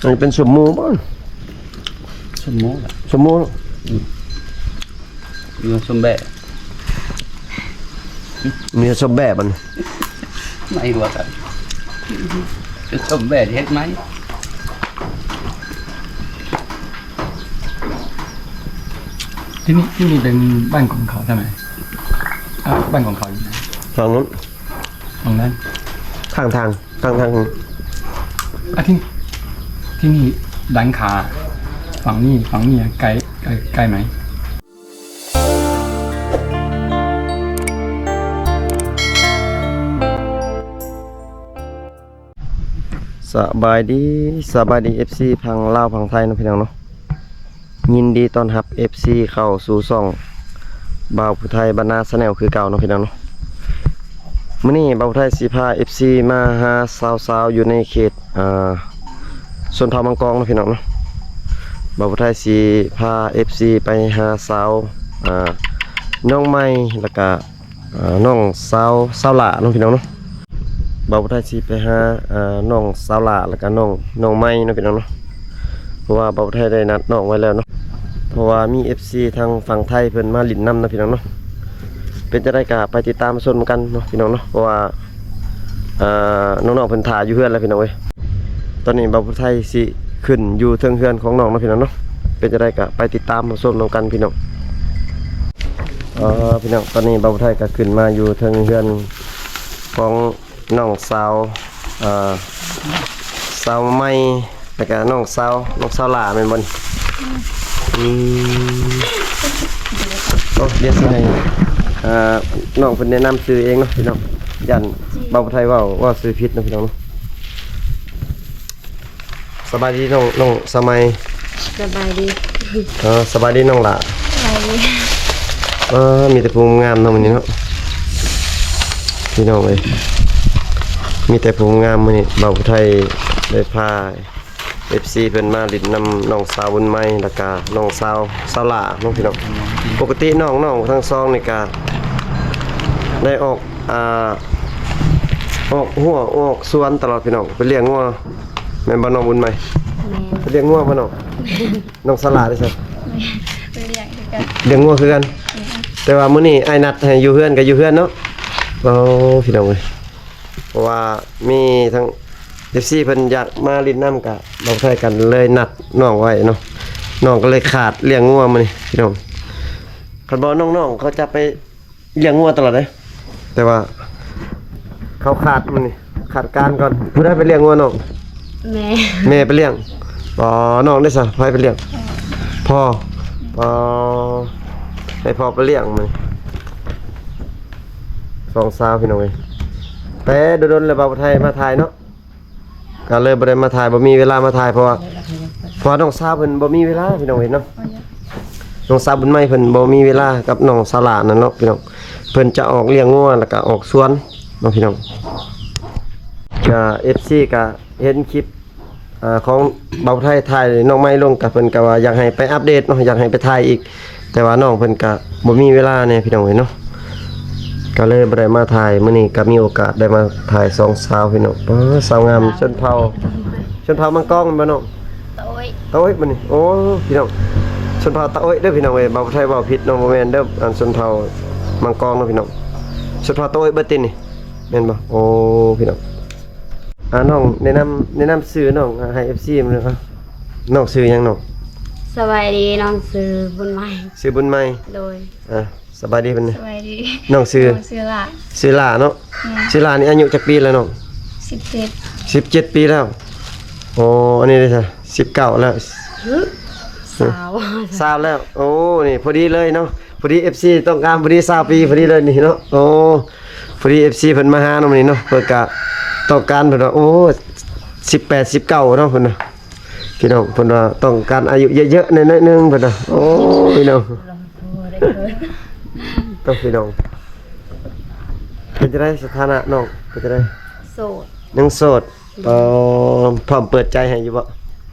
ອັນນີ້ເປັນສົມໝູບໍ່? ສົມໝູລະ ສົມໝູ ຢູ່ສົມແບະ ມີສົມແບະມັນ ໄໝວ່າກັນ ເປັນສົມແບະເຮັດໄໝ. ທີ່นี่ ที่นี่เป็นบ้านของเขาใช่ไหม? อ่ะ บ้านของเขาอยู่ไหน? ฝั่งนู้น ฝั่งนั้น ข้างทาง ข้างทาง อ่ะ ที่ ที่นี่หลังคา ฝั่งนี้ ฝั่งนี้ไกล ไกล ไกลไหม? ສະບາຍດີ ສະບາຍດີ ເອັຟຊີ ຝັ່ງລາວຝັ່ງໄທເນາະ ພີ່ນ້ອງເນາະ. ຍິນດີຕ້ອນຮັບ ເອັຟຊີ ເຂົ້າສູ່ຊ່ອງບ່າວຜູ້ໄທບ້ານນາ Channel ຄືເກົ່າເນາະ ພີ່ນ້ອງເນາະ. ມື້ນີ້ບ່າວຜູ້ໄທຊິພາ ເອັຟຊີ ມາຫາສາວໆ ຢູ່ໃນເຂດ ອ່າ ຊົນເຜົ່າມັງກອງເນາະ ພີ່ນ້ອງເນາະ. ບ່າວຜູ້ໄທຊິພາ ເອັຟຊີ ໄປຫາສາວ ອ່າ ນ້ອງໃໝ່ ແລ້ວກະ ອ່າ ນ້ອງສາວ ສາວຫຼ້າເນາະ ພີ່ນ້ອງເນາະ. ບ່າວຜູ້ໄທຊິໄປຫາ ອ່າ ນ້ອງສາວຫຼ້າ ແລ້ວກະນ້ອງ ນ້ອງໃໝ່ເນາະ ພີ່ນ້ອງເນາະ. ເພາະວ່າບ່າວຜູ້ໄທໄດ້ນັດນ້ອງໄວ້ແລ້ວເນາະ ເພາະວ່າມີ ເອັຟຊີ ທາງຝັ່ງໄທເພິ່ນມາຫຼິ້ນນຳເນາະ ພີ່ນ້ອງເນາະ. ເປັນຈັ່ງໃດກະໄປຕິດຕາມຊົມກັນເນາະ ພີ່ນ້ອງເນາະ. ເພາະວ່າ ອ່າ ນ້ອງໆ ເພິ່ນຖ້າຢູ່ເຮືອນແລ້ວ ພີ່ນ້ອງເອີຍ. ຕອນນີ້ບ່າວຜູ້ໄທຊິຂຶ້ນຢູ່ເທິງເຮືອນຂອງນ້ອງເນາະ ພີ່ນ້ອງເນາະ. ເປັນຈັ່ງໃດກະໄປຕິດຕາມຮັບຊົມນຳກັນ ພີ່ນ້ອງ. ເອີ ພີ່ນ້ອງ ຕອນນີ້ບ່າວຜູ້ໄທກະຂຶ້ນມາຢູ່ເທິງເຮືອນຂອງນ້ອງສາວ ເອີ ສາວໃໝ່ ແລ້ວກະນ້ອງສາວ ນ້ອງສາວຫຼ້າແມ່ນບໍ່ນີ້? ອືມ ໂອ້ ດຽວຊິໃຫ້ ເອີ ນ້ອງເພິ່ນແນະນຳຊື່ເອງເນາະ ພີ່ນ້ອງ. ຢ້ານບ່າວຜູ້ໄທເວົ້າ ເວົ້າຊື່ຜິດເນາະ ພີ່ນ້ອງເນາະ. ສະບາຍດີນ້ອງ ນ້ອງສະໄໝ. ສະບາຍດີ. ເອີ ສະບາຍດີນ້ອງຫຼ້າ. ສະບາຍດີ. ເອີ ມີແຕ່ຜູ້ງາມເນາະມື້ນີ້ເນາະ ພີ່ນ້ອງເອີຍ. ມີແຕ່ຜູ້ງາມມື້ນີ້ ບ່າວຜູ້ໄທໄດ້ພາ ເອັຟຊີ ເພິ່ນມາຫຼິ້ນນຳນ້ອງສາວບຸນໃໝ່ ແລ້ວກະນ້ອງສາວ ສາວຫຼ້າເນາະ ພີ່ນ້ອງ. ປົກກະຕິນ້ອງ ນ້ອງທັງສອງນີ້ກະໄດ້ອອກ ອ່າ ອອກຮົ້ວອອກສວນຕະຫຼອດ ພີ່ນ້ອງ ໄປລ້ຽງງົວ ແມ່ນບໍ່ນ້ອງບຸນໃໝ່? ແມ່ນ. ໄປລ້ຽງງົວບໍ່ນ້ອງ? ນ້ອງສາວຫຼ້າເດ້ຊະ? ແມ່ນ ໄປລ້ຽງຄືກັນ. ລ້ຽງງົວຄືກັນ. ແມ່ນ. ແຕ່ວ່າມື້ນີ້ອ້າຍນັດໃຫ້ຢູ່ເຮືອນກະຢູ່ເຮືອນເນາະ. ໂອ້ ພີ່ນ້ອງເອີຍ ເພາະວ່າມີທັງ ເອັຟຊີ ເພິ່ນຢາກມາຫຼິ້ນນຳ ກະບ່າວຜູ້ໄທກະເລີຍນັດນ້ອງໄວ້ເນາະ. ນ້ອງກະເລີຍຂາດລ້ຽງງົວມື້ນີ້ ພີ່ນ້ອງ. ຄັນບໍ່ນ້ອງໆ ເຂົາຈະໄປ ລ້ຽງງົວຕະຫຼອດເດ້ ແຕ່ວ່າເຂົາຂາດມື້ນີ້ ຂາດການກ່ອນ. ຜູ້ໃດໄປລ້ຽງງົວນ້ອງ? ແມ່. ແມ່ໄປລ້ຽງ. ອໍ ນ້ອງເດ້ຊະ ໃຜໄປລ້ຽງ? ພໍ່. ພໍ່. ອໍ ໃຫ້ພໍ່ໄປລ້ຽງມື້ນີ້ ສອງສາວ ພີ່ນ້ອງເອີຍ. ແຕ່ດົນໆ ແລ້ວບ່າວຜູ້ໄທມາຖ່າຍເນາະ. ກະເລີຍບໍ່ໄດ້ມາຖ່າຍ ບໍ່ມີເວລາມາຖ່າຍ ເພາະວ່າ ເພາະວ່ານ້ອງສາວເພິ່ນບໍ່ມີເວລາ ພີ່ນ້ອງເຫັນເນາະ. ນ້ອງສາວບຸນໃໝ່ເພິ່ນບໍ່ມີເວລາກັບນ້ອງສາວຫຼ້ານັ້ນເນາະ ພີ່ນ້ອງ. ເພິ່ນຈະອອກລ້ຽງງົວ ແລ້ວກະອອກສວນເນາະ ພີ່ນ້ອງ. ກະ ເອັຟຊີ ກະເຫັນຄລິບ ອ່າ ຂອງບ່າວໄທຖ່າຍນ້ອງໃໝ່ລົງ ກະເພິ່ນກະວ່າຢາກໃຫ້ໄປອັບເດດເນາະ ຢາກໃຫ້ໄປຖ່າຍອີກ. ແຕ່ວ່ານ້ອງເພິ່ນກະບໍ່ມີເວລາແດ່ ພີ່ນ້ອງເອີຍເນາະ ກະເລີຍບໍ່ໄດ້ມາຖ່າຍ. ມື້ນີ້ກະມີໂອກາດໄດ້ມາຖ່າຍສອງສາວ ພີ່ນ້ອງ. ເອີ ສາວງາມ ຊົນເຜົ່າ ຊົນເຜົ່າມັງກອງແມ່ນບໍ່ນ້ອງ? ຕາໂອ້ຍ ຕາໂອ້ຍ ມື້ນີ້. ໂອ້ ພີ່ນ້ອງ ຊົນເຜົ່າຕາໂອ້ຍເດີ ພີ່ນ້ອງເອີຍ. ບ່າວໄທເວົ້າຜິດເນາະ ບໍ່ແມ່ນເດີ ອັນຊົນເຜົ່າມັງກອງເນາະ ພີ່ນ້ອງ. ຊົນເຜົ່າຕາໂອ້ຍເບິດຕິນີ້ ແມ່ນບໍ່? ໂອ້ ພີ່ນ້ອງ. ອ່າ ນ້ອງແນະນຳ ແນະນຳຊື່ນ້ອງໃຫ້ ເອັຟຊີ ເບິ່ງເນາະ. ນ້ອງຊື່ຫຍັງນ້ອງ? ສະບາຍດີ ນ້ອງຊື່ບຸນໃໝ່. ຊື່ບຸນໃໝ່. ໂດຍ. ອ່າ ສະບາຍດີເພິ່ນ. ສະບາຍດີ. ນ້ອງຊື່? ນ້ອງຊື່ຫຼ້າ. ຊື່ຫຼ້າເນາະ. ແມ່ນ. ຊື່ຫຼ້ານີ້ອາຍຸຈັກປີແລ້ວນ້ອງ? ສິບເຈັດ. ສິບເຈັດປີແລ້ວ. ໂອ້ ອັນນີ້ເດ້ຊະ? ສິບເກົ້າແລ້ວ. ຊາວ. ຊາວແລ້ວ. ໂອ້ ນີ້ພໍດີເລີຍເນາະ. ພໍດີ ເອັຟຊີ ຕ້ອງການ ພໍດີຊາວປີ ພໍດີເລີຍນີ້ເນາະ. ໂອ້ ພໍດີ ເອັຟຊີ ເພິ່ນມາຫາເນາະມື້ນີ້ເນາະ ເພິ່ນກະຕ້ອງການ ເພິ່ນວ່າ ໂອ້ ສິບແປດ ສິບເກົ້າເນາະ ເພິ່ນນະ. ພີ່ນ້ອງ ເພິ່ນວ່າຕ້ອງການອາຍຸເຍາະໆ ແດ່ໜ້ອຍໜຶ່ງ ເພິ່ນນະ. ໂອ້ ພີ່ນ້ອງ ຕ້ອງ ພີ່ນ້ອງ ເປັນຈັ່ງໃດສະຖານະນ້ອງ ເປັນຈັ່ງໃດ? ໂສດ. ຍັງໂສດ. ອໍ ພ້ອມເປີດໃຈໃຫ້ຢູ່ບໍ່?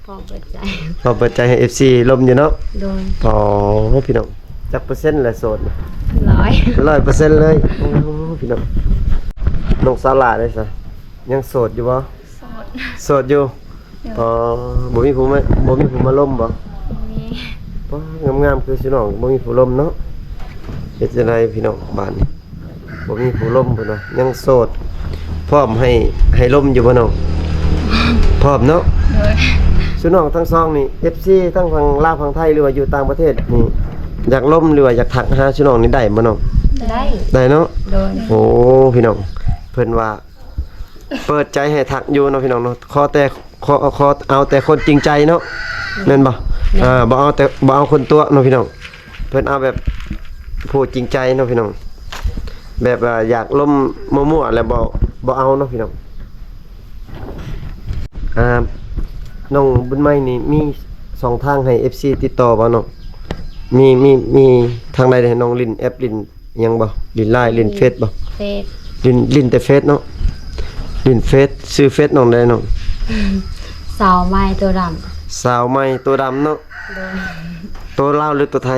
ພ້ອມເປີດໃຈ. ພ້ອມເປີດໃຈໃຫ້ ເອັຟຊີ ລົມຢູ່ເນາະ. ໂດຍ. ອໍ ພີ່ນ້ອງ ຈັກເປີເຊັນແຫຼະໂສດ? ຮ້ອຍ ຮ້ອຍເປີເຊັນເລີຍ. ໂອ້ ພີ່ນ້ອງ ນ້ອງສາວຫຼ້າເດ້ຊະ ຍັງໂສດຢູ່ບໍ່? ໂສດ. ໂສດຢູ່. ອໍ ບໍ່ມີຜູ້ມາ ບໍ່ມີຜູ້ມາລົມບໍ່? ບໍ່ມີ. ປ້າ ງາມໆ ຄືຊິນ້ອງ ບໍ່ມີຜູ້ລົມເນາະ. ເຮັດຈັ່ງໃດພີ່ນ້ອງ ບາດນີ້ ບໍ່ມີຜູ້ລົມເພິ່ນວ່າ ຍັງໂສດ. ພ້ອມໃຫ້ ໃຫ້ລົມຢູ່ບໍ່ນ້ອງ? ພ້ອມເນາະ. ໂດຍ. ຊຸນ້ອງທັງສອງນີ້ ເອັຟຊີ ທັງຝັ່ງລາວຝັ່ງໄທ ຫຼືວ່າຢູ່ຕ່າງປະເທດນີ້ ຢາກລົມ ຫຼືວ່າຢາກທັກຫາຊຸນ້ອງນີ້ໄດ້ບໍ່ນ້ອງ? ໄດ້. ໄດ້ເນາະ. ໂດຍ. ໂອ້ ພີ່ນ້ອງ ເພິ່ນວ່າ ເປີດໃຈໃຫ້ທັກຢູ່ເນາະພີ່ນ້ອງເນາະ. ຂໍແຕ່ ຂໍ ຂໍເອົາແຕ່ຄົນຈິງໃຈເນາະ ແມ່ນບໍ່? ແມ່ນ. ເອີ ບໍ່ເອົາແຕ່ ບໍ່ເອົາຄົນຕົວະເນາະພີ່ນ້ອງ. ເພິ່ນເອົາແບບຜູ້ຈິງໃຈເນາະພີ່ນ້ອງ. ແບບວ່າຢາກລົມມົ້ວໆ ແລ້ວບໍ່ ບໍ່ເອົາເນາະພີ່ນ້ອງ. ອ່າ ນ້ອງບຸນໃໝ່ນີ້ມີຊ່ອງທາງໃຫ້ເອັຟຊີຕິດຕໍ່ບໍ່ນ້ອງ? ມີ ມີ ມີທາງໃດໃຫ້ນ້ອງຫຼິ້ນແອັບຫຼິ້ນ ຫຍັງບໍ່? ຫຼິ້ນລາຍ ຫຼິ້ນເຟສບໍ່? ເຟສ. ຫຼິ້ນ ຫຼິ້ນແຕ່ເຟສເນາະ. ຫຼິ້ນເຟສ. ຊື່ເຟສນ້ອງໃດນ້ອງ? ສາວໃໝ່ຕົວດຳ. ສາວໃໝ່ຕົວດຳເນາະ. ໂດຍ. ຕົວລາວຫຼືຕົວໄທ?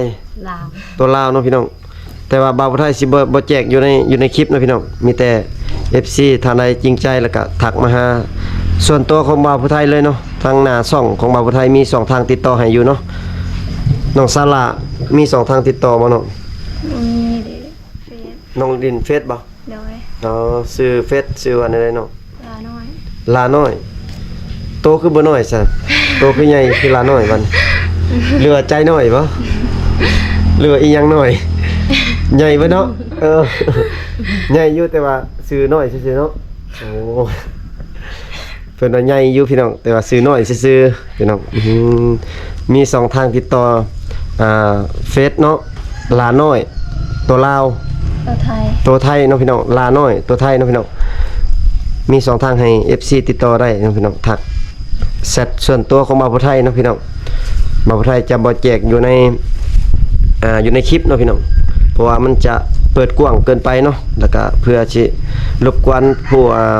ລາວ. ຕົວລາວເນາະພີ່ນ້ອງ. ແຕ່ວ່າບ່າວຜູ້ໄທຊິບໍ່ ບໍ່ແຈກຢູ່ໃນ ຢູ່ໃນຄລິບເນາະພີ່ນ້ອງ. ມີແຕ່ເອັຟຊີທ່ານໃດຈິງໃຈ ແລ້ວກະທັກມາຫາສ່ວນຕົວຂອງບ່າວຜູ້ໄທເລີຍເນາະ. ທາງໜ້າຊ່ອງຂອງບ່າວຜູ້ໄທມີຊ່ອງທາງຕິດຕໍ່ໃຫ້ຢູ່ເນາະ. ນ້ອງສາລາມີຊ່ອງທາງຕິດຕໍ່ບໍ່ນ້ອງ? ມີເດ ເຟສ. ນ້ອງຫຼິ້ນເຟສບໍ່? ໂດຍ. ອໍ ຊື່ເຟສຊື່ວ່າແນວໃດນ້ອງ? ລານ້ອຍ. ລານ້ອຍ. ໂຕຄືບໍ່ນ້ອຍຊະ? ໂຕຄືໃຫຍ່ຄືລານ້ອຍບັດ? ຫຼືວ່າໃຈນ້ອຍບໍ່? ຫຼືວ່າອີ່ຫຍັງນ້ອຍ? ໃຫຍ່ເບິດເນາະ. ເອີ ໃຫຍ່ຢູ່ ແຕ່ວ່າຊື່ນ້ອຍຊື່ໆເນາະ. ໂອ້ ເພິ່ນວ່າໃຫຍ່ຢູ່ພີ່ນ້ອງ ແຕ່ວ່າຊື່ນ້ອຍຊື່ໆ ພີ່ນ້ອງ. ອື ມີຊ່ອງທາງຕິດຕໍ່ ອ່າ ເຟສເນາະ ລານ້ອຍ ຕົວລາວ ຕົວໄທ ຕົວໄທເນາະພີ່ນ້ອງ. ລານ້ອຍ ຕົວໄທເນາະພີ່ນ້ອງ. ມີຊ່ອງທາງໃຫ້ເອັຟຊີຕິດຕໍ່ໄດ້ເນາະພີ່ນ້ອງ. ທັກແຊັດສ່ວນຕົວຂອງບ່າວຜູ້ໄທເນາະພີ່ນ້ອງ. ບ່າວຜູ້ໄທຈະບໍ່ແຈກຢູ່ໃນ ອ່າ ຢູ່ໃນຄລິບເນາະພີ່ນ້ອງ ເພາະວ່າມັນຈະເປີດກວ້າງເກີນໄປເນາະ. ແລ້ວກະເພື່ອຊິລົບກວນຜູ້ ອ່າ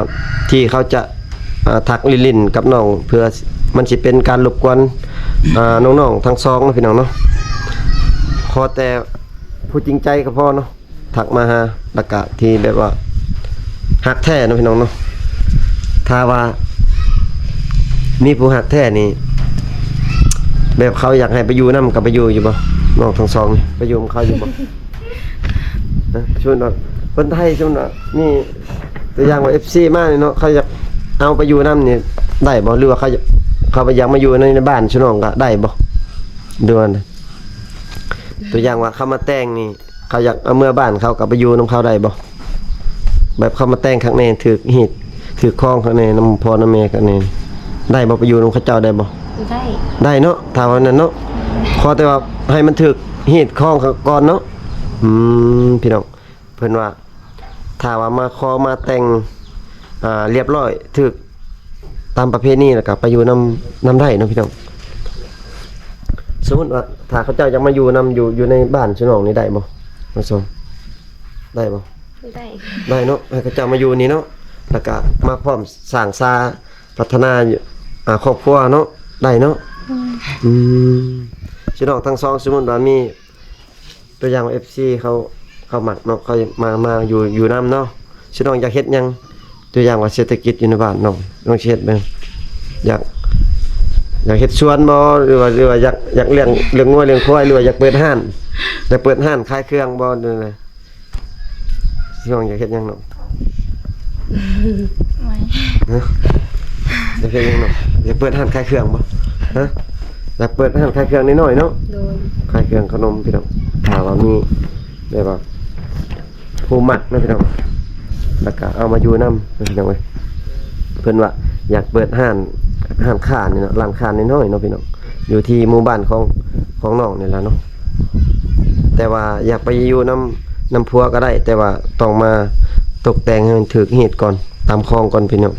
ທີ່ເຂົາຈະ ອ່າ ທັກຫຼິ້ນໆກັບນ້ອງ ເພື່ອມັນຊິເປັນການລົບກວນ ອ່າ ນ້ອງໆທັງສອງເນາະພີ່ນ້ອງເນາະ. ຂໍແຕ່ຜູ້ຈິງໃຈກໍພໍເນາະ ທັກມາຫາ ແລ້ວກະທີ່ແບບວ່າຮັກແທ້ເນາະພີ່ນ້ອງເນາະ. ຖ້າວ່າມີຜູ້ຮັກແທ້ນີ້ ແບບເຂົາຢາກໃຫ້ໄປຢູ່ນຳກໍໄປຢູ່ຢູ່ບໍ່? ນ້ອງທັງສອງນີ້ໄປຢູ່ນຳເຂົາຢູ່ບໍ່? ນະ ສົມມຸດວ່າຄົນໄທ ສົມມຸດວ່າມີຕົວຢ່າງວ່າເອັຟຊີມານີ້ເນາະ ເຂົາຢາກເອົາໄປຢູ່ນຳນີ້ໄດ້ບໍ່? ຫຼືວ່າເຂົາ ເຂົາບໍ່ຢາກມາຢູ່ໃນ ໃນບ້ານຊຸນ້ອງກໍໄດ້ບໍ່? ຫຼືວ່າ ຕົວຢ່າງວ່າເຂົາມາແຕ່ງນີ້ ເຂົາຢາກເອົາເມືອບ້ານເຂົາ ກໍໄປຢູ່ນຳເຂົາໄດ້ບໍ່? ແບບເຂົາມາແຕ່ງຄັກແນ່ ຖືກຮີດຖືກຄອງຄັກແນ່ ນຳພໍ່ນຳແມ່ຄັກແນ່ ໄດ້ບໍ່? ໄປຢູ່ນຳເຂົາເຈົ້າໄດ້ບໍ່? ໄດ້. ໄດ້ເນາະ ຖ້າວ່ານັ້ນເນາະ. ຂໍແຕ່ວ່າໃຫ້ມັນຖືກຮີດຄອງເຂົາກ່ອນເນາະ. ອືມ ພີ່ນ້ອງ ເພິ່ນວ່າ ຖ້າວ່າມາຂໍມາແຕ່ງ ອ່າ ລຽບຮ້ອຍ ຖືກຕາມປະເພນີ ແລ້ວກໍໄປຢູ່ນຳ ນຳໄດ້ເນາະພີ່ນ້ອງ. ສົມມຸດວ່າຖ້າເຂົາເຈົ້າຢາກມາຢູ່ນຳ ຢູ່ ຢູ່ໃນບ້ານຊຸນ້ອງນີ້ໄດ້ບໍ່? ມາສົ່ງ ໄດ້ບໍ່? ໄດ້. ໄດ້ເນາະ ໃຫ້ເຂົາເຈົ້າມາຢູ່ນີ້ເນາະ ແລ້ວກໍມາພ້ອມສ້າງສາພັດທະນາ ອ່າ ຄອບຄົວເນາະ ໄດ້ເນາະ. ອືມ ອືມ ພີ່ນ້ອງທັງສອງ ສົມມຸດວ່າມີ ຕົວຢ່າງວ່າເອັຟຊີເຂົາ ເຂົາມັກເນາະ ເຂົາມາ ມາຢູ່ ຢູ່ນຳເນາະ. ຊິນ້ອງຢາກເຮັດຫຍັງ? ຕົວຢ່າງວ່າເສດຖະກິດຢູ່ໃນບ້ານເນາະ ນ້ອງຊິເຮັດແບບ ຢາກ ຢາກເຮັດສວນບໍ່? ຫຼືວ່າ ຫຼືວ່າຢາກ ຢາກລ້ຽງ ລ້ຽງງົວລ້ຽງຄວາຍ? ຫຼືວ່າຢາກເປີດຮ້ານ? ຢາກເປີດຮ້ານຂາຍເຄື່ອງບໍ່? ຫຼືວ່າ ຊິນ້ອງຢາກເຮັດຫຍັງເນາະ? ໂອ້ຍ ຮະ? ຢາກເຮັດຫຍັງເນາະ? ຢາກເປີດຮ້ານຂາຍເຄື່ອງບໍ່? ຮະ? ຢາກເປີດຮ້ານຂາຍເຄື່ອງນ້ອຍໆເນາະ? ໂດຍ. ຂາຍເຄື່ອງຂະໜົມພີ່ນ້ອງ ຖ້າວ່າມີແບບວ່າຜູ້ມັກເນາະພີ່ນ້ອງ ແລ້ວກະເອົາມາຢູ່ນຳພີ່ນ້ອງເອີຍ. ເພິ່ນວ່າຢາກເປີດຮ້ານ ຮ້ານຄ້ານີ້ເນາະ ຮ້ານຄ້ານ້ອຍໆເນາະພີ່ນ້ອງ ຢູ່ທີ່ໝູ່ບ້ານຂອງ ຂອງນ້ອງນີ້ແຫຼະເນາະ. ແຕ່ວ່າຢາກໄປຢູ່ນຳ ນຳຜົວກໍໄດ້ ແຕ່ວ່າຕ້ອງມາຕົກແຕ່ງໃຫ້ມັນຖືກຮີດກ່ອນ ຕາມຄອງກ່ອນພີ່ນ້ອງ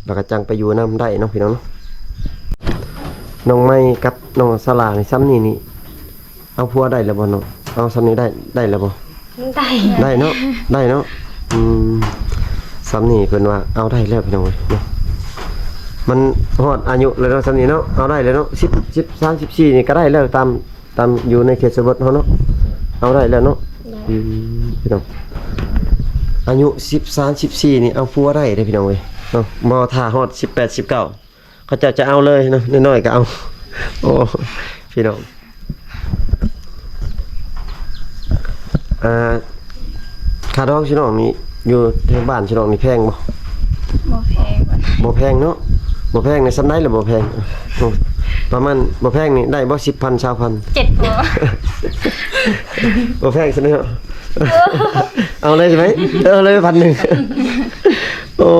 ແລ້ວກໍຈັ່ງໄປຢູ່ນຳໄດ້ເນາະພີ່ນ້ອງເນາະ. ນ້ອງໄມກັບນ້ອງສາລານີ້ ຊ່ຳນີ້ນີ້ ເອົາຜົວໄດ້ແລ້ວບໍ່ນ້ອງ? ເອົາຊ່ຳນີ້ໄດ້ ໄດ້ແລ້ວບໍ່? ໄດ້ ໄດ້ເນາະ ໄດ້ເນາະ. ອືມ ຊ່ຳນີ້ເພິ່ນວ່າເອົາໄດ້ແລ້ວພີ່ນ້ອງເອີຍເນາະ. ມັນຮອດອາຍຸແລ້ວເນາະ ຊ່ຳນີ້ເນາະ ເອົາໄດ້ແລ້ວເນາະ. ສິບ ສິບສາມ ສິບສີ່ນີ້ກໍໄດ້ແລ້ວ ຕາມ ຕາມຢູ່ໃນເຂດຊົນນບົດເຮົາເນາະ ເອົາໄດ້ແລ້ວເນາະ. ໄດ້. ອືມ ພີ່ນ້ອງ ອາຍຸສິບສາມ ສິບສີ່ນີ້ເອົາຜົວໄດ້ເດ້ພີ່ນ້ອງເອີຍເນາະ ບໍ່ຖ້າຮອດສິບແປດ ສິບເກົ້າ ເຂົາເຈົ້າຈະເອົາເລີຍເນາະ ນ້ອຍໆກໍເອົາ. ໂອ້ ພີ່ນ້ອງ ອ່າ ຄ່າດອງຊິນ້ອງນີ້ ຢູ່ທາງບ້ານຊິນ້ອງນີ້ແພງບໍ່? ບໍ່ແພງປານໃດ. ບໍ່ແພງເນາະ ບໍ່ແພງໃນສ່ຳໃດລະບໍ່ແພງ? ໂອ້ ປະມານ ບໍ່ແພງນີ້ໄດ້ບໍ່ ສິບພັນ ຊາວພັນ? ເຈັດ ພໍ ບໍ່ແພງຊັ້ນເນາະ. ເອີ ເອົາເລີຍໃຊ່ໄໝ? ເອີ ເອົາເລີຍພັນໜຶ່ງ. ໂອ້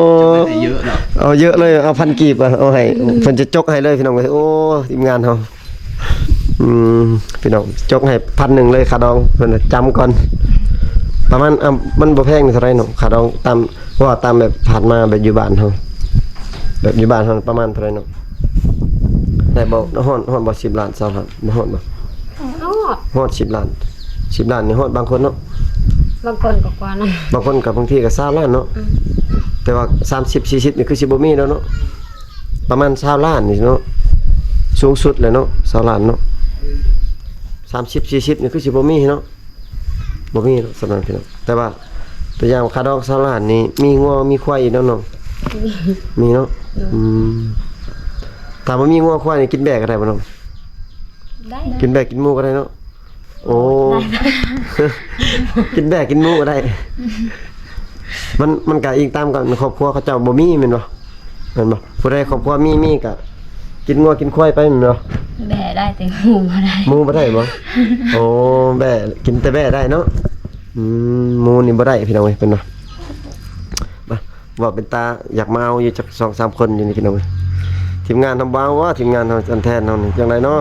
ເອົາເຍອະເນາະ ເອົາເຍອະເລີຍ ເອົາພັນກີບ ເອົາໃຫ້ ອືມ ເພິ່ນຈະຈົກໃຫ້ເລີຍ ພີ່ນ້ອງເອີຍ. ໂອ້ ທີມງານເຮົາ ອືມ ພີ່ນ້ອງ ຈົກໃຫ້ພັນໜຶ່ງເລີຍຄ່າດອງ ເພິ່ນຈຳກ່ອນ. ປະມານ ອ່າ ມັນບໍ່ແພງເທົ່າໃດເນາະ ຄ່າດອງ ຕາມ ເພາະວ່າຕາມແບບຜ່ານມາ ແບບຢູ່ບ້ານເຮົາ ແບບຢູ່ບ້ານເຮົາປະມານເທົ່າໃດເນາະ? ໄດ້ບໍ່? ຮອດ ຮອດບໍ່ ສິບລ້ານ ຊາວລ້ານ ບໍ່ຮອດບໍ່? ຮອດ ຮອດສິບລ້ານ ສິບລ້ານນີ້ຮອດບາງຄົນເນາະ ບາງຄົນກໍກວ່ານັ້ນ ບາງຄົນກໍບາງທີກໍຊາວລ້ານເນາະ. ອືມ ແຕ່ວ່າສາມສິບ ສີ່ສິບນີ້ຄືຊິບໍ່ມີແລ້ວເນາະ ປະມານຊາວລ້ານນີ້ເນາະ ສູງສຸດແລ້ວເນາະ ຊາວລ້ານເນາະ. ສາມສິບ ສີ່ສິບນີ້ຄືຊິບໍ່ມີເນາະ ບໍ່ມີເນາະ ສຳລັບພີ່ນ້ອງ. ແຕ່ວ່າຕົວຢ່າງຄ່າດອງຊາວລ້ານນີ້ ມີງົວມີຄວາຍອີກເນາະນ້ອງ? ມີເນາະ. ໂດຍ ອືມ ຖ້າບໍ່ມີງົວຄວາຍນີ້ ກິນແບ້ກໍໄດ້ບໍ່ນ້ອງ? ໄດ້ ກິນແບ້ກິນໝູກໍໄດ້ເນາະ. ໂອ້ ໄດ້ ກິນແບ້ກິນໝູກໍໄດ້. ມັນ ມັນກະອີງຕາມກັນ ຄອບຄົວເຂົາເຈົ້າບໍ່ມີແມ່ນບໍ່? ແມ່ນບໍ່? ຜູ້ໃດຄອບຄົວມີ ມີກະກິນງົວກິນຄວາຍໄປແມ່ນບໍ່? ແບ້ໄດ້ ແຕ່ໝູບໍ່ໄດ້. ໝູບໍ່ໄດ້ບໍ່? ໂອ້ ແບ້ ກິນແຕ່ແບ້ໄດ້ເນາະ. ອືມ ໝູນີ້ບໍ່ໄດ້ ພີ່ນ້ອງເອີຍ ເພິ່ນວ່າ. ມາ ເວົ້າເປັນຕາຢາກມາເອົາຢູ່ຈັກສອງສາມຄົນຢູ່ນີ້ ພີ່ນ້ອງເອີຍ. ທີມງານເຮົາບໍ່ເອົາວະ ທີມງານເຮົາ ອັນແທນເຮົານີ້ ຈັ່ງໃດເນາະ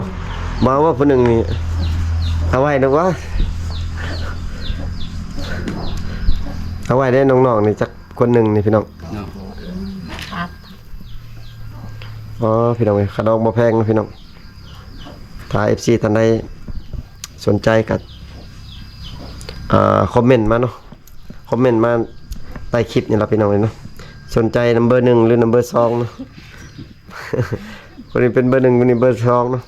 ບໍ່ເອົາວະ ຜູ້ໜຶ່ງນີ້. ເອົາໄວ້ດອກວະ ເອົາໄວ້ເດ້ນ້ອງໆນີ້ ຈັກຄົນໜຶ່ງນີ້ ພີ່ນ້ອງ. ເນາະ ອໍ ພີ່ນ້ອງເອີຍ ຄ່າດອງບໍ່ແພງເນາະ ພີ່ນ້ອງ. ຖ້າເອັຟຊີທ່ານໃດສົນໃຈກໍ ອ່າ ຄອມເມັນມາເນາະ ຄອມເມັນມາໃຕ້ຄລິບນີ້ລະ ພີ່ນ້ອງເອີຍເນາະ. ສົນໃຈນຳເບີໜຶ່ງ ຫຼື ນຳເບີສອງເນາະ ຄົນນີ້ເປັນເບີໜຶ່ງ ຄົນນີ້ເບີສອງເນາະ.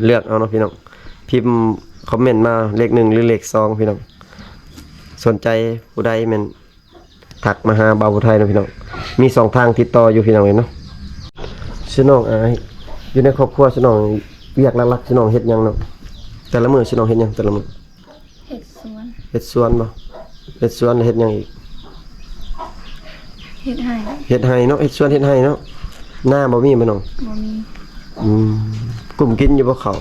ເລືອກເອົາເນາະ ພີ່ນ້ອງ ພິມຄອມເມັນມາເລກໜຶ່ງ ຫຼື ເລກສອງ ພີ່ນ້ອງ. ສົນໃຈຜູ້ໃດແມ່ນ ທັກມາຫາບ່າວຜູ້ໄທເນາະ ພີ່ນ້ອງ. ມີສອງທາງຕິດຕໍ່ຢູ່ ພີ່ນ້ອງເອີຍເນາະ. ຊືນ້ອງອາຍ ຢູ່ໃນຄອບຄົວຊືນ້ອງ ວຽກຫຼັກໆຊືນ້ອງເຮັດຫຍັງເນາະ? ແຕ່ລະມື້ຊືນ້ອງເຮັດຫຍັງແຕ່ລະມື້? ເຮັດສວນ. ເຮັດສວນບໍ່? ເຮັດສວນແລ້ວເຮັດຫຍັງອີກ? ເຮັດໄຮ່. ເຮັດໄຮ່ເນາະ ເຮັດສວນເຮັດໄຮ່ເນາະ. ນາບໍ່ມີບໍ່ນ້ອງ? ບໍ່ມີ. ອືມ ກຸ້ມກິນຢູ່ບໍ່ເຂົ້າ?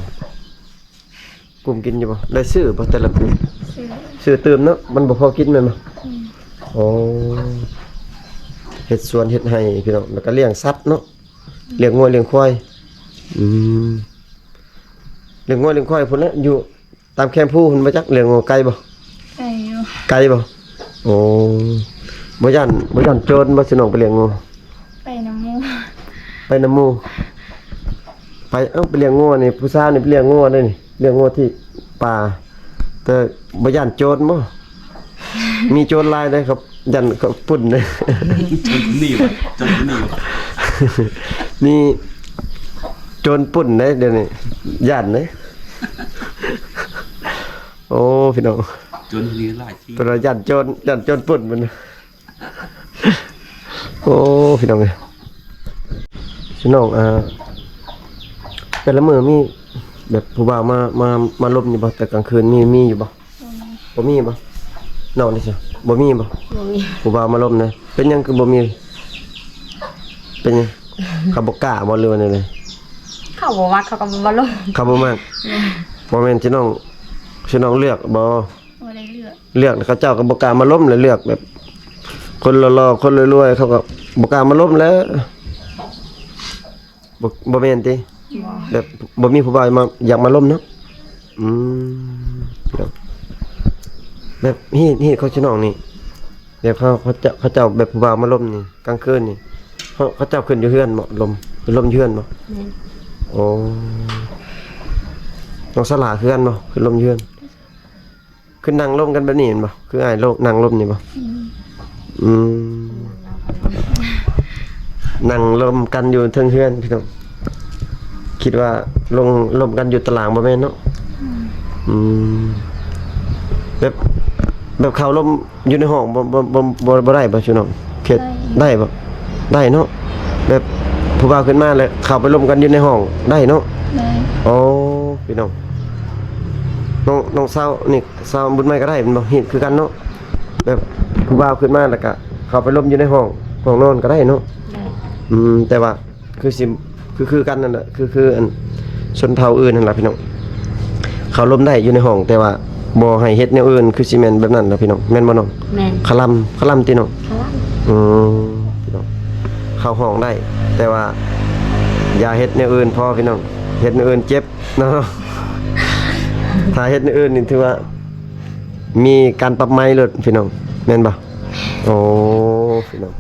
ກຸ້ມກິນຢູ່ບໍ່? ໄດ້ຊື້ບໍ່ແຕ່ລະປີ? ຊື້ ຊື້ຕື່ມເນາະ ມັນບໍ່ພໍກິນແມ່ນບໍ່? ອືມ ໂອ້ ເຮັດສວນເຮັດໄຮ່ພີ່ນ້ອງ ແລ້ວກໍລ້ຽງສັດເນາະ ລ້ຽງງົວລ້ຽງຄວາຍ. ອືມ ລ້ຽງງົວລ້ຽງຄວາຍພຸ້ນແຫຼະ ຢູ່ຕາມແຄມພູພຸ້ນບໍ່ຈັກ. ລ້ຽງງົວໄກບໍ່? ໄກຢູ່. ໄກບໍ່? ໂອ້ ບໍ່ຢ້ານ ບໍ່ຢ້ານໂຈນບໍ່ ຊືນ້ອງໄປລ້ຽງງົວ? ໄປນຳໝູ່. ໄປນຳໝູ່ ໄປ ເອົ້າ ໄປລ້ຽງງົວນີ້ ຜູ້ສາວນີ້ໄປລ້ຽງງົວເດ້ນີ້ ລ້ຽງງົວທີ່ປ່າ. ແຕ່ບໍ່ຢ້ານໂຈນບໍ່? ມີໂຈນຫຼາຍເດ້ ເຂົາຢ້ານເຂົາປຸ້ນເດ້. ໂຈນໜີວະ ໂຈນໜີວະ. ມີໂຈນປຸ້ນເດ້ ດຽວນີ້ຢ້ານເດ້. ໂອ້ ພີ່ນ້ອງ ໂຈນໜີຫຼາຍທີ່ ເພິ່ນວ່າຢ້ານໂຈນ ຢ້ານໂຈນປຸ້ນເພິ່ນ. ໂອ້ ພີ່ນ້ອງເອີຍ ພີ່ນ້ອງ ອ່າ ແຕ່ລະມື້ມີແບບຜູ້ບ່າວມາ ມາ ມາລົມຢູ່ບໍ່? ແຕ່ກາງຄືນມີ ມີຢູ່ບໍ່? ບໍ່ມີ. ບໍ່ມີບໍ່? ນ້ອງນີ້ຊະ ບໍ່ມີບໍ່? ບໍ່ມີ. ຜູ້ບ່າວມາລົມນະ ເປັນຫຍັງຄືບໍ່ມີ? ເປັນຫຍັງ? ເຂົາບໍ່ກ້າບໍ່ ຫຼືວ່າແນວໃດ? ເຂົາບໍ່ມັກ ເຂົາກໍບໍ່ມາລົມ. ເຂົາບໍ່ມັກ. ແມ່ນ. ບໍ່ແມ່ນ ຊືນ້ອງ ຊືນ້ອງເລືອກບໍ່? ບໍ່ໄດ້ເລືອກ. ເລືອກ ເຂົາເຈົ້າກໍບໍ່ກ້າມາລົມແຫຼະ ເລືອກແບບຄົນຫຼໍ່ໆ ຄົນລວຍໆ ເຂົາກໍບໍ່ກ້າມາລົມແຫຼະ. ບໍ່ ບໍ່ແມ່ນຕິ? ບໍ່. ແບບບໍ່ມີຜູ້ບ່າວມາ ຢາກມາລົມເນາະ? ອືມ ແບບ ແບບຮີດ ຮີດຂອງຊະນ້ອງນີ້ ແບບເຂົາ ເຂົາເຈົ້າ ເຂົາເຈົ້າແບບຜູ້ບ່າວມາລົມນີ້ ກາງຄືນນີ້ ເຂົາ ເຂົາເຈົ້າຂຶ້ນຢູ່ເຮືອນບໍ່? ລົມ ລົມຢູ່ເຮືອນບໍ່? ແມ່ນ. ໂອ້ ນ້ອງສາລາເຮືອນບໍ່? ຂຶ້ນລົມຢູ່ເຮືອນ. ຄືນັ່ງລົມກັນແບບນີ້ແມ່ນບໍ່? ຄືອ້າຍລົມ ນັ່ງລົມນີ້ບໍ່? ອືມ ອືມ ນັ່ງລົມກັນຢູ່ເທິງເຮືອນ ພີ່ນ້ອງ. ຄິດວ່າລົງ ລົມກັນຢູ່ຕາລາງ ບໍ່ແມ່ນເນາະ? ອືມ ອືມ ແບບ ແບບເຂົາລົມຢູ່ໃນຫ້ອງ ບໍ່ ບໍ່ ບໍ່ ບໍ່ ບໍ່ໄດ້ບໍ່ ຊືນ້ອງ? ເຂດ ໄດ້ ໄດ້ບໍ່? ໄດ້ເນາະ. ແບບ ຜູ້ບ່າວຂຶ້ນມາແລ້ວເຂົ້າໄປລົມກັນຢູ່ໃນຫ້ອງໄດ້ເນາະ? ໄດ້. ໂອ້ ພີ່ນ້ອງ ນ້ອງ ນ້ອງສາວນີ້ ສາວບຸນໃໝ່ກໍໄດ້ແມ່ນບໍ່? ຮີດຄືກັນເນາະ? ແບບຜູ້ບ່າວຂຶ້ນມາແລ້ວກະເຂົ້າໄປລົມຢູ່ໃນຫ້ອງ ຫ້ອງນອນກໍໄດ້ເນາະ? ໄດ້. ອືມ ແຕ່ວ່າ ຄືຊິ ຄື ຄືກັນນັ້ນແຫຼະ ຄື ຄືອັນຊົນເຜົ່າອື່ນນັ້ນລະພີ່ນ້ອງ ເຂົ້າລົມໄດ້ຢູ່ໃນຫ້ອງ ແຕ່ວ່າບໍ່ໃຫ້ເຮັດແນວອື່ນ ຄືຊິແມ່ນແບບນັ້ນລະພີ່ນ້ອງ ແມ່ນບໍ່ນ້ອງ? ແມ່ນ. ຄະລຳ ຄະລຳຕິນ້ອງ? ຄະລຳ. ອືມ ພີ່ນ້ອງ ເຂົ້າຫ້ອງໄດ້ ແຕ່ວ່າຢ່າເຮັດແນວອື່ນພໍພີ່ນ້ອງ ເຮັດແນວອື່ນເຈັບເນາະ ຖ້າເຮັດແນວອື່ນນີ້ຖືວ່າ ມີການປັບໃໝໂລດພີ່ນ້ອງ ແມ່ນບໍ່? ໂອ້ ພີ່ນ້ອງ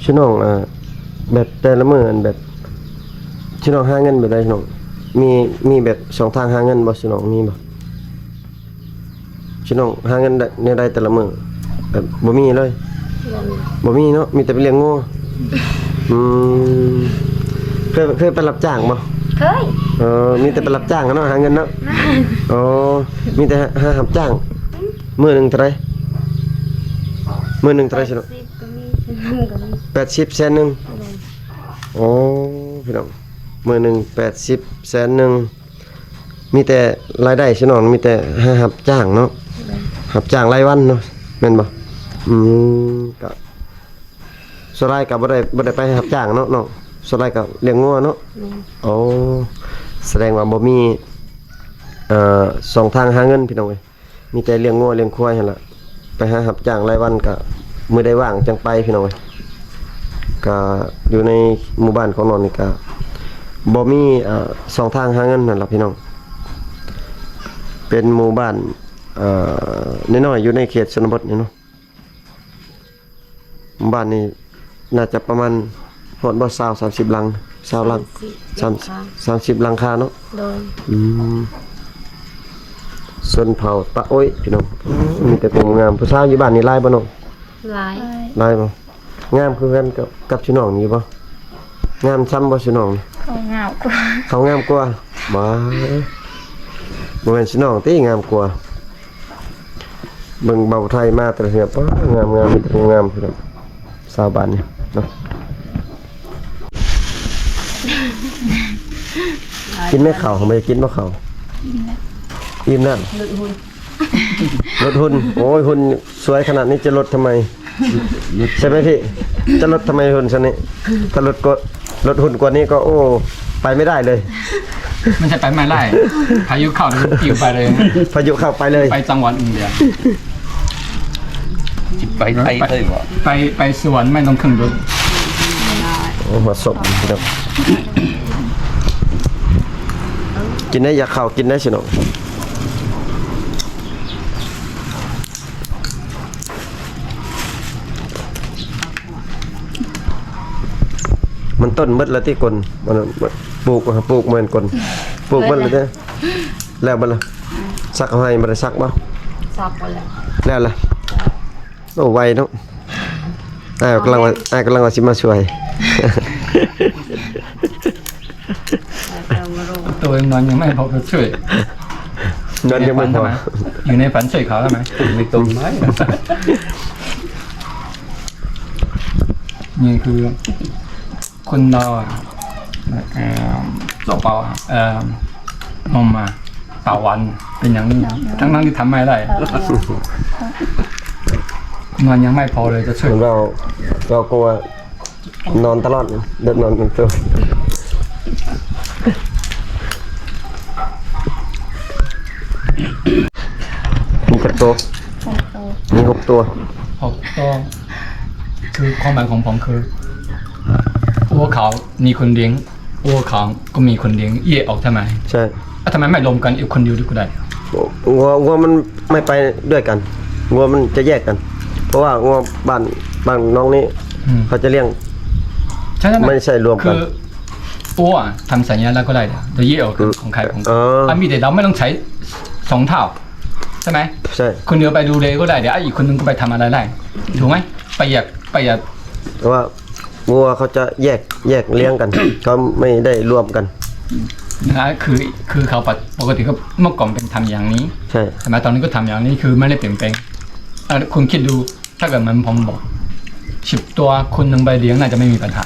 ຊຸນ້ອງ ເອີ ແບບແຕ່ລະມື້ ອັນແບບ ຊຸນ້ອງຫາເງິນແບບໃດ ຊຸນ້ອງ? ມີ ມີແບບຊ່ອງທາງຫາເງິນບໍ່ ຊຸນ້ອງ ມີບໍ່? ຊຸນ້ອງຫາເງິນໄດ້ແນວໃດແຕ່ລະມື້? ແບບບໍ່ມີເລີຍ? ບໍ່ມີ. ບໍ່ມີເນາະ ມີແຕ່ໄປລ້ຽງງົວ. ອືມ ເຄີຍ ເຄີຍໄປຮັບຈ້າງບໍ່? ເຄີຍ. ເອີ ມີແຕ່ໄປຮັບຈ້າງເນາະ ຫາເງິນເນາະ? ແມ່ນ. ໂອ້ ມີແຕ່ຫາ ຫາຮັບຈ້າງ. ອືມ ມື້ໜຶ່ງເທົ່າໃດ? ມື້ໜຶ່ງເທົ່າໃດ ຊິເນາະ? ແປດສິບກໍມີ ແສນໜຶ່ງກໍມີ. ແປດສິບ ແສນໜຶ່ງ. ໂດຍ. ໂອ້ ພີ່ນ້ອງ ມື້ໜຶ່ງແປດສິບ ແສນໜຶ່ງ. ມີແຕ່ລາຍໄດ້ ຊິນ້ອງ ມີແຕ່ຫາຮັບຈ້າງເນາະ? ແມ່ນ. ຮັບຈ້າງລາຍວັນເນາະ ແມ່ນບໍ່? ອືມ ກະສ່ວນຫຼາຍກະບໍ່ໄດ້ ບໍ່ໄດ້ໄປຮັບຈ້າງເນາະນ້ອງ? ສ່ວນຫຼາຍກະລ້ຽງງົວເນາະ? ແມ່ນ. ໂອ້ ສະແດງວ່າບໍ່ມີ ເອີ ຊ່ອງທາງຫາເງິນ ພີ່ນ້ອງເອີຍ. ມີແຕ່ລ້ຽງງົວລ້ຽງຄວາຍຫັ້ນລະ ໄປຫາຮັບຈ້າງລາຍວັນ ກະມື້ໃດວ່າງຈັ່ງໄປພີ່ນ້ອງເອີຍ. ກະຢູ່ໃນໝູ່ບ້ານຂອງນ້ອງນີ້ກະບໍ່ມີ ເອີ ຊ່ອງທາງຫາເງິນຫັ້ນລະພີ່ນ້ອງ ເປັນໝູ່ບ້ານ ເອີ ນ້ອຍໆ ຢູ່ໃນເຂດຊົນນະບົດນີ້ເນາະ. ບ້ານນີ້ໜ້າຈະປະມານຮອດບໍ່ ຊາວ ສາມສິບຫຼັງ ຊາວຫຼັງ ສາມສິບ ສາມສິບຫຼັງຄາເນາະ? ໂດຍ. ອືມ ຊົນເຜົ່າຕາໂອ້ຍພີ່ນ້ອງ ມີແຕ່ຜູ້ງາມ. ຜູ້ສາວຢູ່ບ້ານນີ້ຫຼາຍບໍ່ນ້ອງ? ຫຼາຍ. ຫຼາຍບໍ່? ງາມຄືກັນກັບ ກັບຊຸນ້ອງນີ້ບໍ່? ງາມຊ່ຳບໍ່ຊຸນ້ອງ? ເຂົາງາມກວ່າ. ເຂົາງາມກວ່າ? ບ້າ ບໍ່ແມ່ນຊຸນ້ອງຕິງາມກວ່າ. ເບິ່ງເບົາໄທມາແຕ່ລະເທື່ອ ປ້າ ງາມໆ ມີແຕ່ຜູ້ງາມ ຊາວບ້ານນີ້ເນາະ. ກິນແມ່ເຂົ້າ ບໍ່ໄດ້ກິນບໍ່ເຂົ້າ? ອີ່ມແລ້ວ ອີ່ມແລ້ວ. ລົດຫຸ່ນ ໂອ້ຍ ຫຸ່ນສວຍຂະໜາດນີ້ຈະລົດທຳໄມ? ໃຊ່ໄໝພີ່? ຈະລົດທຳໄມຫຸ່ນຊັ້ນນີ້? ຖ້າລົດກວ່າ ລົດຫຸ່ນກວ່ານີ້ກໍ ໂອ້ ໄປໄມ່ໄດ້ເລີຍ. ມັນຈະໄປໄມ່ໄດ້ ພາຍຸເຂົ້າ ມັນປິວໄປເລີຍ. ພາຍຸເຂົ້າໄປເລີຍ ໄປຈັງຫວັດອື່ນດຽວ. ຊິໄປໄທເລີຍບໍ່? ໄປ ໄປສວນ ແມ່ນຕ້ອງຂຶ້ນລົດ. ໂອ້ ຫົວສົບ ກິນໄດ້ ຢາກເຂົ້າກິນໄດ້ຊິນ້ອງ. ມັນຕົ້ນໝົດແລ້ວຕິ ກົນ ມັນ ປູກ ປູກແມ່ນກົນ ປູກໝົດແລ້ວເດ້. ແລ້ວບໍ່ລະ? ອືມ ສັກເອົາໃຫ້ ບໍ່ໄດ້ສັກບໍ່? ສັກໄປແລ້ວ. ແລ້ວລະ? ໂອ້ ໄວເນາະ. ອ້າຍກຳລັງວ່າ ອ້າຍກຳລັງວ່າຊິມາຊ່ວຍ. ตัวยังนอนยังไม่พอก็ช่วย ນອນຍັງບໍ່ພໍ. อยู่ในฝันใช่ไหม? อยู่ในฝันช่วยเขาใช่ไหม? ไม่ตรงไหม? นี่คือคนเราอะ เอ่อ ตัวเปล่าอะ เอ่อ นมอะ ต่อวันเป็นอย่างนี้ ทั้งๆที่ทำไม่ได้ นอนยังไม่พอเลยจะช่วย เพิ่นເວົ້າ ເວົ້າກົວ ນອນຕະຫຼອດ ເດີນນອນເປັນໂຕ. ມີຈັກໂຕ? ຫົກໂຕ. ມີຫົກໂຕ. หกตัว คือความหมายของผมคือ วัวขาวมีคนเลี้ยง วัวขาวก็มีคนเลี้ยง แยกออกใช่ไหม? ใช่. แล้วทำไมไม่รวมกันอีกคนเดียวก็ได้? วัว วัวมันไม่ไปด้วยกัน วัวมันจะแยกกัน เพราะว่าวัวบ้าน บ้านน้องนี่ อืม เขาจะเลี้ยง ใช่ ใช่ ไม่ใช่รวมกัน คือวัวทำสัญญาแล้วก็ได้ เดี๋ยวแยกออก อืม ของใครของ เออ อ่ะ มีแต่เราไม่ต้องใช้สองเท่า ใช่ไหม? ใช่. คนเดียวไปดูเลยก็ได้ เดี๋ยวอีกคนนึงก็ไปทำอะไรได้ ถูกไหม? ประหยัด ประหยัด แต่ว่า วัวเขาจะแยก แยกเลี้ยงกัน เขาไม่ได้รวมกัน นะ คือ คือเขาปก ปกติก็เมื่อก่อนเป็นทำอย่างนี้ ใช่ ใช่ไหม? ตอนนี้ก็ทำอย่างนี้ คือไม่ได้เปลี่ยนแปลง อ่ะ คุณคิดดู ถ้าเกิดเหมือนผมบอก สิบตัว คนหนึ่งไปเลี้ยงน่าจะไม่มีปัญหา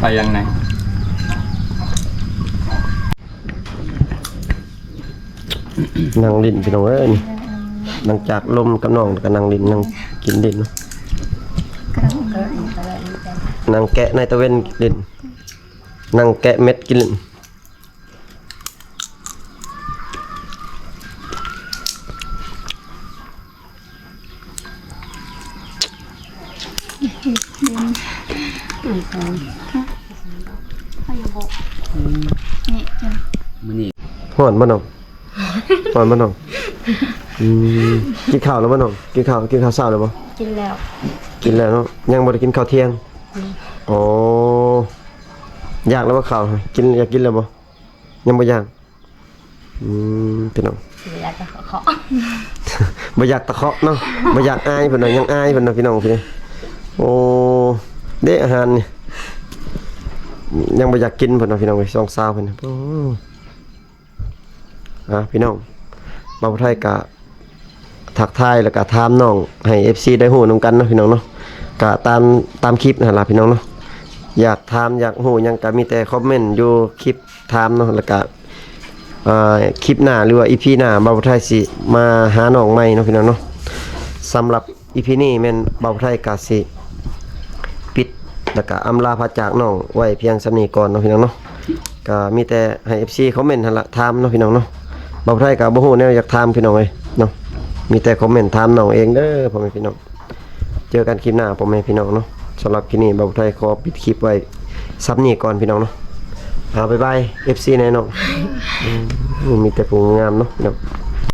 ໄປຢ່າງໃດ? ນັ່ງຫຼິ້ນພີ່ນ້ອງເອີຍ ນີ້ ຫຼັງຈາກລົມກັບນ້ອງ ແລ້ວກໍນັ່ງຫຼິ້ນ ນັ່ງກິນຫຼິ້ນເນາະ ນັ່ງແກະໃນຕາເວັນຫຼິ້ນ ນັ່ງແກະເມັດກິນຫຼິ້ນ. ມື້ນີ້ ຮ້ອນບໍ່ນ້ອງ? ຮ້ອນບໍ່ນ້ອງ? ອືມ ກິນເຂົ້າແລ້ວບໍ່ນ້ອງ? ກິນເຂົ້າ ກິນເຂົ້າເຊົ້າແລ້ວບໍ່? ກິນແລ້ວ ກິນແລ້ວເນາະ ຍັງບໍ່ໄດ້ກິນເຂົ້າທ່ຽງ? ອໍ ຢາກແລ້ວບໍ່ເຂົ້າ? ກິນ ຢາກກິນແລ້ວບໍ່? ຍັງບໍ່ຢາກ ອືມ ພີ່ນ້ອງ ບໍ່ຢາກຕະເຄາະ ບໍ່ຢາກຕະເຄາະເນາະ ບໍ່ຢາກອາຍເພິ່ນວ່າ ຍັງອາຍເພິ່ນວ່າ ພີ່ນ້ອງ ໂອ້ ເດ້ອາຫານນີ້ ຍັງບໍ່ຢາກກິນເພິ່ນວ່າ ພີ່ນ້ອງເອີຍ ສອງສາວເພິ່ນ ໂອ້ ອ່າ ພີ່ນ້ອງ ບ່າວຜູ້ໄທກະ ທັກທາຍ ແລ້ວກະຖາມນ້ອງໃຫ້ເອັຟຊີໄດ້ຮູ້ນຳກັນເນາະ ພີ່ນ້ອງເນາະ ກະຕາມ ຕາມຄລິບຫັ້ນລະ ພີ່ນ້ອງເນາະ ຢາກຖາມ ຢາກຮູ້ຫຍັງກະມີແຕ່ຄອມເມັນຢູ່ຄລິບຖາມເນາະ ແລ້ວກະ ອ່າ ຄລິບໜ້າ ຫຼືວ່າອີພີໜ້າ ບ່າວຜູ້ໄທຊິມາຫານ້ອງໃໝ່ເນາະ ພີ່ນ້ອງເນາະ ສຳລັບ ອີພີນີ້ແມ່ນບ່າວຜູ້ໄທກະຊິປິດ ແລ້ວກະອຳລາພາຈາກນ້ອງໄວ້ພຽງສ່ຳນີ້ກ່ອນເນາະ ພີ່ນ້ອງເນາະ ກະມີແຕ່ໃຫ້ເອັຟຊີຄອມເມັນຫັ້ນລະ ຖາມເນາະ ພີ່ນ້ອງເນາະ ບ່າວຜູ້ໄທກະບໍ່ຮູ້ແນວຢາກຖາມ ພີ່ນ້ອງເອີຍເນາະ ມີແຕ່ຄອມເມັນຖາມນ້ອງເອງເດີ ພໍ່ແມ່ພີ່ນ້ອງ ເຈີກັນຄລິບໜ້າ ພໍ່ແມ່ພີ່ນ້ອງເນາະ ສຳລັບຄລິບນີ້ບ່າວຜູ້ໄທຂໍປິດຄລິບໄວ້ສ່ຳນີ້ກ່ອນ ພີ່ນ້ອງເນາະ ອ່າ ບາຍບາຍ ເອັຟຊີແນ່ນ້ອງ ອືມ ມີແຕ່ຜູ້ງາມເນາະ ພີ່ນ້ອງ.